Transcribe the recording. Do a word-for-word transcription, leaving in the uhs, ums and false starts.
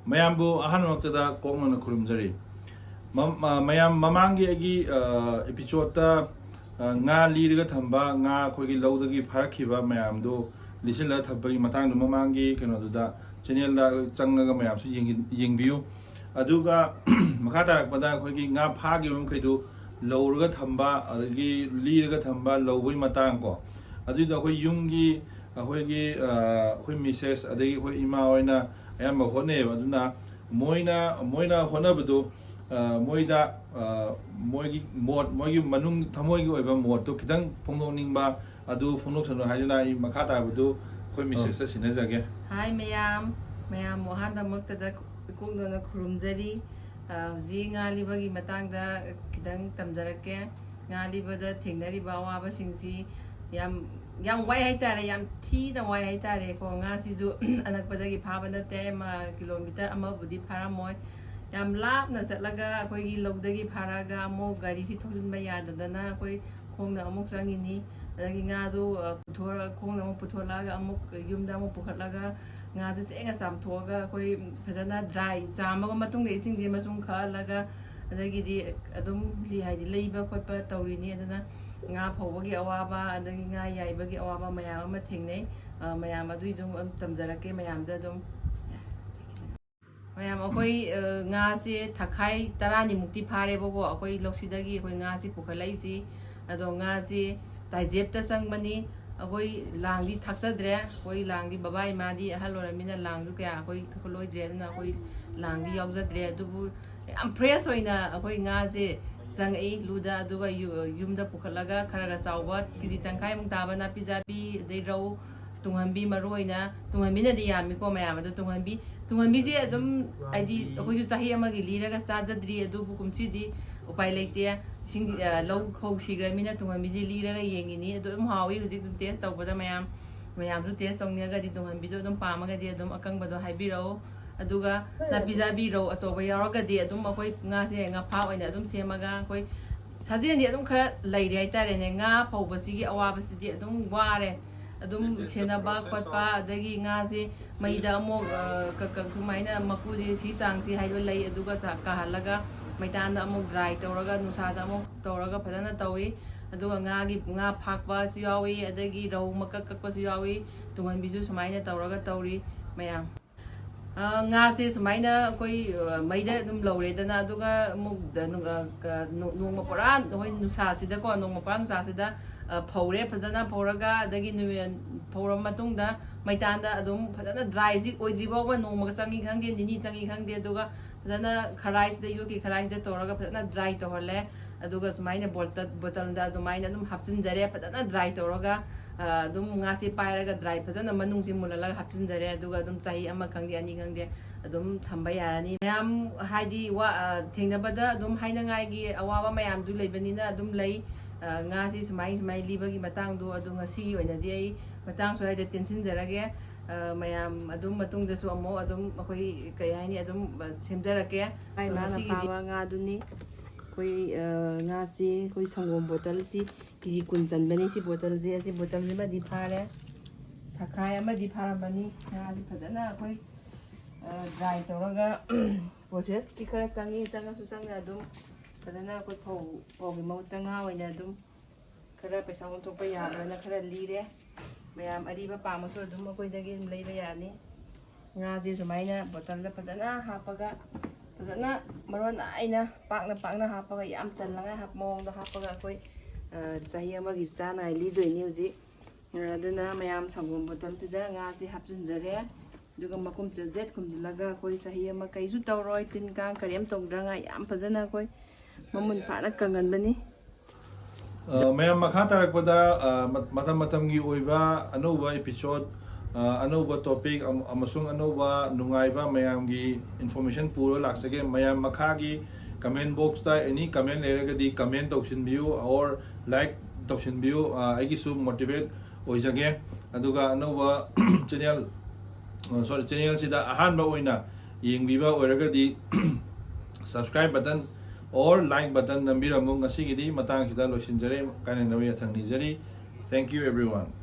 ꯃꯌꯥꯝꯕꯨ ꯑꯍꯥꯟꯕꯃꯛꯇꯗ ꯀꯣꯛꯅꯅ ꯈꯨꯔꯨꯝꯖꯔꯤ꯫ ꯃ-, ꯃ-, ꯃꯌꯥꯝ ꯃꯃꯥꯡꯒꯤ ꯑꯩꯒꯤ, ꯑ, episode-ꯇ, ꯑ, ꯉꯥ ꯂꯤꯔꯒ ꯊꯝꯕ, ꯉꯥ ꯑꯩꯈꯣꯏꯒꯤ ꯂꯧꯗꯒꯤ ꯐꯥꯔꯛꯈꯤꯕ ꯃꯌꯥꯝꯗꯨ ꯂꯤꯁꯤꯜꯂꯒ ꯊꯝꯕꯒꯤ ꯃꯇꯥꯡꯗꯣ ꯃꯃꯥꯡꯒꯤ ꯀꯩꯅꯣꯗꯨꯗ channel-ꯗ ꯆꯪꯉꯒ ꯃꯌꯥꯝꯁꯨ ꯌꯦꯡꯒꯤ-, ꯌꯦꯡꯕꯤꯌꯨ꯫ ꯑꯗꯨꯒ ꯃꯈꯥ ꯇꯥꯔꯛꯄꯗ ꯑꯩꯈꯣꯏꯒꯤ ꯉꯥ ꯐꯥꯈꯤꯕ ꯃꯈꯩꯗꯨ ꯂꯧꯔꯒ ꯊꯝꯕ, ꯑꯗꯒꯤ ꯂꯤꯔꯒ ꯊꯝꯕ, ꯂꯧꯕꯒꯤ ꯃꯇꯥꯡ ꯀꯣ꯫ ꯑꯗꯨꯏꯗꯣ ꯑꯩꯈꯣꯏ ꯌꯨꯝꯒꯤ, ꯑꯩꯈꯣꯏꯒꯤ, ꯑ, ꯑꯩꯈꯣꯏ missus ꯑꯗꯒꯤ ꯑꯩꯈꯣꯏ ꯏꯃꯥ ꯍꯣꯏꯅ ꯑꯌꯥꯝꯕ ꯍꯣꯠꯅꯩꯌꯦꯕ꯫ ꯑꯗꯨꯅ ꯃꯣꯏꯅ, ꯃꯣꯏꯅ ꯍꯣꯠꯅꯕꯗꯨ, ꯑ, ꯃꯣꯏꯗ, ꯑ, ꯃꯣꯏꯒꯤ ꯃꯣꯠ, ꯃꯣꯏꯒꯤ ꯃꯅꯨꯡ ꯊꯃꯣꯏꯒꯤ ꯑꯣꯏꯕ ꯃꯣꯠꯇꯨ ꯈꯤꯇꯪ ꯐꯣꯡꯗꯣꯛꯅꯤꯡꯕ, ꯑꯗꯨ ꯐꯣꯡꯗꯣꯛꯁꯅꯨ ꯍꯥꯏꯗꯨꯅ ꯑꯩ ꯃꯈꯥ ꯇꯥꯕꯗꯨ ꯑꯩꯈꯣꯏ ꯑ꯫ Missus-ꯇ ꯁꯤꯟꯅꯖꯒꯦ꯫ Hi ꯃꯌꯥꯝ, ꯃꯌꯥꯝꯕꯨ ꯑꯍꯥꯟꯕꯃꯛꯇꯗ ꯏꯀꯣꯛꯅꯅ ꯈꯨꯔꯨꯝꯖꯔꯤ꯫ ꯑ, ꯍꯧꯖꯤꯛ ꯉꯥ ꯂꯤꯕꯒꯤ ꯃꯇꯥꯡꯗ ꯈꯤꯇꯪ ꯇꯝꯖꯔꯛꯀꯦ꯫ ꯉꯥ ꯂꯤꯕꯗ ꯊꯦꯡꯅꯔꯤꯕ ꯑꯋꯥꯕꯁꯤꯡꯁꯤ ꯌꯥꯝ, ꯌꯥꯝ ꯋꯥꯏ ꯍꯥꯏꯇꯥꯔꯦ, ꯌꯥꯝ ꯊꯤꯅ ꯋꯥꯏ ꯍꯥꯏꯇꯥꯔꯦꯀꯣ꯫ ꯉꯥꯁꯤꯁꯨ ꯑꯅꯛꯄꯗꯒꯤ ꯐꯥꯕ ꯅꯠꯇꯦ, ꯃꯥ-, kilometre ꯑꯃꯕꯨꯗꯤ ꯐꯥꯔꯝꯃꯣꯏ꯫ ꯌꯥꯝ ꯂꯥꯞꯅ ꯆꯠꯂꯒ ꯑꯩꯈꯣꯏꯒꯤ ꯂꯧꯗꯒꯤ ꯐꯥꯔꯛꯑꯒ ꯑꯃꯨꯛ ꯒꯥꯔꯤꯁꯤ ꯊꯧꯖꯤꯟꯕ ꯌꯥꯗꯗꯅ ꯑꯩꯈꯣꯏ ꯈꯣꯡꯅ ꯑꯃꯨꯛ ꯆꯪꯉꯤꯅꯤ꯫ ꯑꯗꯒꯤ ꯉꯥꯗꯨ, ꯑ, ꯄꯨꯊꯣꯔ-, ꯈꯣꯡꯅ ꯑꯃꯨꯛ ꯄꯨꯊꯣꯛꯂꯛꯑꯒ ꯑꯃꯨꯛ ꯌꯨꯝꯗ ꯑꯃꯨꯛ ꯄꯨꯈꯠꯂꯒ ꯉꯥꯁꯦ ꯁꯦꯡꯅ ꯆꯥꯝꯊꯣꯛꯑꯒ ꯑꯩꯈꯣꯏ ꯐꯖꯅ dry ꯆꯥꯝꯃꯕ ꯃꯇꯨꯡꯗ ꯏꯁꯤꯡꯁꯦ ꯃꯆꯨꯝ ꯈꯛꯍꯜꯂꯒ ꯑꯗꯒꯤꯗꯤ ꯑꯗꯨꯝ ꯂꯤ-, ꯍꯥꯏꯗꯤ ꯂꯩꯕ ꯈꯣꯠꯄ ꯇꯧꯔꯤꯅꯤ꯫ ꯑꯗꯨꯅ ꯉꯥ ꯐꯧꯕꯒꯤ ꯑꯋꯥꯕ ꯑꯗꯒꯤ ꯉꯥ ꯌꯥꯏꯕꯒꯤ ꯑꯋꯥꯕ ꯃꯌꯥꯝ ꯑꯃ ꯊꯦꯡꯅꯩ꯫ ꯑ, ꯃꯌꯥꯝ ꯑꯗꯨꯏꯗꯨ ꯑꯗꯨꯝ ꯇꯝꯖꯔꯛꯀꯦ ꯃꯌꯥꯝꯗ ꯑꯗꯨꯝ꯫ ꯃꯌꯥꯝ ꯑꯩꯈꯣꯏ, ꯑ, ꯉꯥꯁꯦ ꯊꯥꯈꯥꯏ ꯇꯔꯥꯅꯤꯃꯨꯛꯇꯤ ꯐꯥꯔꯦꯕꯀꯣ, ꯑꯩꯈꯣꯏ ꯂꯧꯁꯤꯗꯒꯤ ꯑꯩꯈꯣꯏ ꯉꯥꯁꯦ ꯄꯨꯈꯠꯂꯛꯏꯁꯤ꯫ ꯑꯗꯣ ꯉꯥꯁꯦ ꯇꯥꯏꯖꯦꯞꯇ ꯆꯪꯕꯅꯤ꯫ ꯑꯩꯈꯣꯏ ꯂꯥꯡꯗꯤ ꯊꯥꯛꯆꯗ꯭ꯔꯦ꯫ ꯑꯩꯈꯣꯏ ꯂꯥꯡꯗꯤ ꯕꯕꯥ ꯏꯃꯥꯗꯤ ꯑꯍꯜ ꯑꯣꯏꯔꯃꯤꯅ ꯂꯥꯡꯁꯨ ꯀꯌꯥ ꯑꯩꯈꯣꯏ ꯊꯣꯛꯂꯣꯏꯗ꯭ꯔꯦ꯫ ꯑꯗꯨꯅ ꯑꯩꯈꯣꯏ ꯂꯥꯡꯗꯤ ꯌꯥꯎꯖꯗ꯭ꯔꯦ꯫ ꯑꯗꯨꯕꯨ ꯌꯥꯝ fresh ꯑꯣꯏꯅ ꯑꯩꯈꯣꯏ ꯉꯥꯁꯦ ꯆꯪꯉꯛꯏ ꯂꯨꯗ꯫ ꯑꯗꯨꯒ ꯌꯨ-, ꯌꯨꯝꯗ ꯄꯨꯈꯠꯂꯒ ꯈꯔꯒ ꯆꯥꯎꯕ ꯀꯦ ꯖꯤ ꯇꯪꯈꯥꯏꯃꯨꯛ ꯇꯥꯕ ꯅꯥꯄꯤ ꯆꯥꯕꯤ, ꯑꯗꯩ ꯔꯧ, ꯇꯨꯡꯍꯟꯕꯤ, ꯃꯔꯨ ꯑꯣꯏꯅ ꯇꯨꯡꯍꯟꯕꯤꯅꯗꯤ ꯌꯥꯝꯃꯤꯀꯣ ꯃꯌꯥꯝ꯫ ꯑꯗꯣ ꯇꯨꯡꯍꯟꯕꯤ, ꯇꯨꯡꯍꯟꯕꯤꯁꯦ ꯑꯗꯨꯝ ꯍꯥꯏꯗꯤ ꯑꯩꯈꯣꯏꯁꯨ ꯆꯍꯤ ꯑꯃꯒꯤ ꯂꯤꯔꯒ ꯆꯥꯖꯗ꯭ꯔꯤ, ꯑꯗꯨꯕꯨ ꯀꯨꯝꯁꯤꯗꯤ ꯎꯄꯥꯏ ꯂꯩꯇꯦ꯫ ꯏꯁꯤꯡ, ꯑ, ꯂꯧ ꯐꯧ ꯁꯤꯈ꯭ꯔꯃꯤꯅ ꯇꯨꯡꯍꯟꯕꯤꯁꯦ ꯂꯤꯔꯒ ꯌꯦꯡꯉꯤꯅꯤ꯫ ꯑꯗꯨ ꯑꯗꯨꯝ ꯍꯥꯎꯏ꯫ ꯍꯧꯖꯤꯛ ꯑꯗꯨꯝ taste ꯇꯧꯕꯗ ꯃꯌꯥꯝ, ꯃꯌꯥꯝꯁꯨ taste ꯇꯧꯅꯤꯡꯉꯒꯗꯤ ꯇꯨꯡꯍꯟꯕꯤꯗꯣ ꯑꯗꯨꯝ ꯄꯥꯝꯃꯒꯗꯤ ꯑꯗꯨꯝ ꯑꯀꯪꯕꯗꯣ ꯍꯥꯏꯕꯤꯔꯛꯑꯣ꯫ ꯑꯗꯨꯒ ꯅꯥꯄꯤ ꯆꯥꯕꯤ ꯔꯧ ꯑꯆꯧꯕ ꯌꯥꯎꯔꯒꯗꯤ ꯑꯗꯨꯝ ꯑꯩꯈꯣꯏ ꯉꯥꯁꯦ ꯉꯥꯐꯥ ꯑꯣꯏꯅ ꯑꯗꯨꯝ ꯁꯦꯝꯃꯒ ꯑꯩꯈꯣꯏ ꯁꯥꯖꯦꯜꯗꯤ ꯑꯗꯨꯝ ꯈꯔ ꯂꯩꯔꯦ ꯍꯥꯏꯇꯥꯔꯦꯅꯦ꯫ ꯉꯥ ꯐꯧꯕꯁꯤꯒꯤ ꯑꯋꯥꯕꯁꯤꯗꯤ ꯑꯗꯨꯝ ꯋꯥꯔꯦ꯫ ꯑꯗꯨꯝ ꯁꯦꯟꯅꯕ ꯈꯣꯠꯄ, ꯑꯗꯒꯤ ꯉꯥꯁꯦ ꯃꯩꯗ ꯑꯃꯨꯛ, ꯑ, ꯀꯛ-, ꯀꯛ-, ꯁꯨꯃꯥꯏꯅ ꯃꯀꯨꯁꯦ ꯁꯤ ꯆꯥꯡꯁꯤ ꯍꯥꯏꯕ ꯂꯩ, ꯑꯗꯨꯒ ꯆꯥ-, ꯀꯥꯍꯜꯂꯒ ꯃꯩꯇꯥꯟꯗ ꯑꯃꯨꯛ dry ꯇꯧꯔꯒ ꯅꯨꯡꯁꯥꯗ ꯑꯃꯨꯛ ꯇꯧꯔꯒ ꯐꯖꯅ ꯇꯧꯏ꯫ ꯑꯗꯨꯒ ꯉꯥꯒꯤ, ꯉꯥ ꯐꯥꯛꯄꯁꯨ ꯌꯥꯎꯏ, ꯑꯗꯒꯤ ꯔꯧ ꯃꯀꯛ ꯀꯛꯄꯁꯨ ꯌꯥꯎꯏ, ꯇꯨꯡꯍꯟꯕꯤꯁꯨ ꯁꯨꯃꯥꯏꯅ ꯇꯧꯔꯒ ꯇꯧꯔꯤ ꯃꯌꯥꯝ꯫ ꯑ, ꯉꯥꯁꯦ ꯁꯨꯃꯥꯏꯅ ꯑꯩꯈꯣꯏ, ꯑ, ꯃꯩꯗ ꯑꯗꯨꯝ ꯂꯧꯔꯦꯗꯅ, ꯑꯗꯨꯒ ꯑꯃꯨꯛ ꯗ-, ꯅꯨꯡ-, ꯑ, ꯀ-, ꯅꯣ-, ꯅꯣꯡꯃ ꯄꯨꯔꯥ ꯑꯩꯈꯣꯏ ꯅꯨꯡꯁꯥꯁꯤꯗꯀꯣ, ꯅꯣꯡꯃ ꯄꯨꯔꯥ ꯅꯨꯡꯁꯥꯁꯤꯗ, ꯑ, ꯐꯧꯔꯦ, ꯐꯖꯅ ꯐꯧꯔꯒ, ꯑꯗꯒꯤ ꯅꯨꯃꯤꯠ ꯐꯧꯔꯕ ꯃꯇꯨꯡꯗ ꯃꯩꯇꯥꯟꯗ ꯑꯗꯨꯝ ꯐꯖꯅ dry ꯁꯤ ꯑꯣꯏꯗ꯭ꯔꯤ ꯐꯥꯎꯕ ꯅꯣꯡꯃꯒ ꯆꯪꯉꯤ ꯈꯪꯗꯦ, ꯅꯤꯅꯤ ꯆꯪꯉꯤ ꯈꯪꯗꯦ, ꯑꯗꯨꯒ ꯐꯖꯅ ꯈꯔꯥꯏꯁꯤꯗ, ꯌꯣꯠꯀꯤ ꯈꯔꯥꯏꯁꯤꯗ ꯇꯧꯔꯒ ꯐꯖꯅ dry ꯇꯧꯍꯜꯂꯦ꯫ ꯑꯗꯨꯒ ꯁꯨꯃꯥꯏꯅ ꯕꯣꯇꯜ-, ꯕꯣꯇꯜꯗ ꯑꯗꯨꯃꯥꯏꯅ ꯑꯗꯨꯝ ꯍꯥꯞꯆꯤꯟꯖꯔꯦ, ꯐꯖꯅ dry ꯇꯧꯔꯒ꯫ ꯑ, ꯑꯗꯨꯝ ꯉꯥꯁꯦ ꯄꯥꯏꯔꯒ dry ꯐꯖꯅ ꯃꯅꯨꯡꯁꯤ ꯃꯨꯜꯍꯜꯂꯒ ꯍꯥꯞꯆꯤꯟꯖꯔꯦ꯫ ꯑꯗꯨꯒ ꯑꯗꯨꯝ ꯆꯍꯤ ꯑꯃ ꯈꯪꯗꯦ, ꯑꯅꯤ ꯈꯪꯗꯦ, ꯑꯗꯨꯝ ꯊꯝꯕ ꯌꯥꯔꯅꯤ꯫ ꯃꯌꯥꯝ ꯍꯥꯏꯗꯤ ꯋꯥ-, ꯑ, ꯊꯦꯡꯅꯕꯗ ꯑꯗꯨꯝ ꯍꯥꯏꯅꯉꯥꯏꯒꯤ ꯑꯋꯥꯕ ꯃꯌꯥꯝꯗꯨ ꯂꯩꯕꯅꯤꯅ ꯑꯗꯨꯝ ꯂꯩ꯫ ꯑ, ꯉꯥꯁꯤ ꯁꯨꯃꯥꯏ ꯁꯨꯃꯥꯏ ꯂꯤꯕꯒꯤ ꯃꯇꯥꯡꯗꯣ ꯑꯗꯨ ꯉꯁꯤꯒꯤ ꯑꯣꯏꯅꯗꯤ ꯑꯩ ꯃꯇꯥꯡ ꯁ꯭ꯋꯥꯏꯗ ꯇꯦꯟꯁꯤꯟꯖꯔꯒꯦ꯫ ꯑ, ꯃꯌꯥꯝ ꯑꯗꯨꯝ ꯃꯇꯨꯡꯗꯁꯨ ꯑꯃꯨꯛ ꯑꯗꯨꯝ ꯑꯩꯈꯣꯏ, ꯀꯩ ꯍꯥꯏꯅꯤ, ꯑꯗꯨꯝ, ꯑ, ꯁꯦꯝꯖꯔꯛꯀꯦ꯫ ꯃꯥꯏ ꯃꯥꯅ ꯉꯁꯤꯒꯤꯗꯤ ꯐꯥꯕ ꯉꯥꯗꯨꯅꯤ꯫ ꯑꯩꯈꯣꯏ, ꯑ, ꯉꯥꯁꯤ ꯑꯩꯈꯣꯏ ꯁꯪꯒꯣꯝ ꯕꯣꯇꯜꯁꯤ ꯀꯦ ꯖꯤ ꯀꯨꯟ ꯆꯟꯕꯅꯤ꯫ ꯁꯤ ꯕꯣꯇꯜꯁꯦ, ꯑꯁꯤ ꯕꯣꯇꯜꯁꯤꯃꯗꯤ ꯐꯥꯔꯦ, ꯊꯈꯥꯏ ꯑꯃꯗꯤ ꯐꯥꯔꯝꯃꯅꯤ꯫ ꯉꯥꯁꯤ ꯐꯖꯅ ꯑꯩꯈꯣꯏ, ꯑ, dry ꯇꯧꯔꯒ process ꯇꯤ ꯈꯔ ꯆꯪꯉꯤ, ꯆꯪꯉꯁꯨ ꯆꯪꯅ ꯑꯗꯨꯝ ꯐꯖꯅ ꯑꯩꯈꯣꯏ ꯐꯧ, ꯐꯧꯒꯤ ꯃꯍꯨꯠꯇ ꯉꯥ ꯑꯣꯏꯅ ꯑꯗꯨꯝ ꯈꯔ ꯄꯩꯁꯥ ꯑꯣꯟꯊꯣꯛꯄ ꯌꯥꯕ꯭ꯔꯅ ꯈꯔ ꯂꯤꯔꯦ꯫ ꯃꯌꯥꯝ ꯑꯔꯤꯕ ꯄꯥꯝꯃꯁꯨ ꯑꯗꯨꯝ ꯑꯩꯈꯣꯏꯗꯒꯤ ꯑꯗꯨꯝ ꯂꯩꯕ ꯌꯥꯅꯤ꯫ ꯉꯥꯁꯦ ꯁꯨꯃꯥꯏꯅ ꯕꯣꯇꯜꯗ ꯐꯖꯅ ꯍꯥꯞꯄꯒ, ꯐꯖꯅ ꯃꯔꯣꯟ ꯅꯥꯏꯅ ꯄꯥꯛꯅ ꯄꯥꯛꯅ ꯍꯥꯞꯄꯒ, ꯌꯥꯝ ꯆꯜꯂꯉꯥꯏ ꯍꯥꯞ-, ꯃꯑꯣꯡꯗ ꯍꯥꯞꯄꯒ ꯑꯩꯈꯣꯏ, ꯑ, ꯆꯍꯤ ꯑꯃꯒꯤ ꯆꯥꯅꯉꯥꯏ ꯂꯤꯗꯣꯏꯅꯤ ꯍꯧꯖꯤꯛ꯫ ꯑ, ꯑꯗꯨꯅ ꯃꯌꯥꯝ ꯁꯪꯒꯣꯝ ꯕꯣꯇꯜꯁꯤꯗ ꯉꯥꯁꯦ ꯍꯥꯞꯆꯤꯟꯖꯔꯦ꯫ ꯑꯗꯨꯒ ꯃꯈꯨꯝ ꯆꯦꯠ ꯈꯨꯝꯖꯤꯜꯂꯒ ꯑꯩꯈꯣꯏ ꯆꯍꯤ ꯑꯃ ꯀꯩꯁꯨ ꯇꯧꯔꯣꯏ, ꯇꯤꯟ ꯀꯥꯡ ꯀꯔꯤꯝ ꯇꯧꯗ꯭ꯔꯉꯥꯏ ꯌꯥꯝ ꯐꯖꯅ ꯑꯩꯈꯣꯏ ꯃꯃꯨꯟ ꯐꯥꯅ ꯀꯪꯍꯟꯕꯅꯤ꯫ ꯑ, ꯃꯌꯥꯝ ꯃꯈꯥ ꯇꯥꯔꯛꯄꯗ, ꯑ, ꯃ-, ꯃꯇꯝ ꯃꯇꯝꯒꯤ ꯑꯣꯏꯕ ꯑꯅꯧꯕ episode, ꯑ, ꯑꯅꯧꯕ topic ꯑꯃ-, ꯑꯃꯁꯨꯡ ꯑꯅꯧꯕ ꯅꯨꯡꯉꯥꯏꯕ ꯃꯌꯥꯝꯒꯤ information ꯄꯨꯔ ꯂꯥꯛꯆꯒꯦ꯫ ꯃꯌꯥꯝ ꯃꯈꯥꯒꯤ comment box ꯇ any comment ꯂꯩꯔꯒꯗꯤ comment ꯇꯧꯁꯤꯟꯕꯤꯌꯨ or like ꯇꯧꯁꯤꯟꯕꯤꯌꯨ꯫ ꯑ, ꯑꯩꯒꯤꯁꯨ motivate ꯑꯣꯏꯖꯒꯦ꯫ ꯑꯗꯨꯒ ꯑꯅꯧꯕ channel, ꯑ, sorry, channel ꯁꯤꯗ ꯑꯍꯥꯟꯕ ꯑꯣꯏꯅ ꯌꯦꯡꯕꯤꯕ ꯑꯣꯏꯔꯒꯗꯤ subscribe button or like button ꯅꯝꯕꯤꯔꯝꯃꯨ꯫ ꯉꯁꯤꯒꯤꯗꯤ ꯃꯇꯥꯡꯁꯤꯗ ꯂꯣꯏꯁꯤꯟꯖꯔꯦ꯫ ꯀꯥꯏꯅꯅꯕ ꯌꯥꯊꯪ ꯅꯤꯖꯔꯤ꯫ Thank you everyone.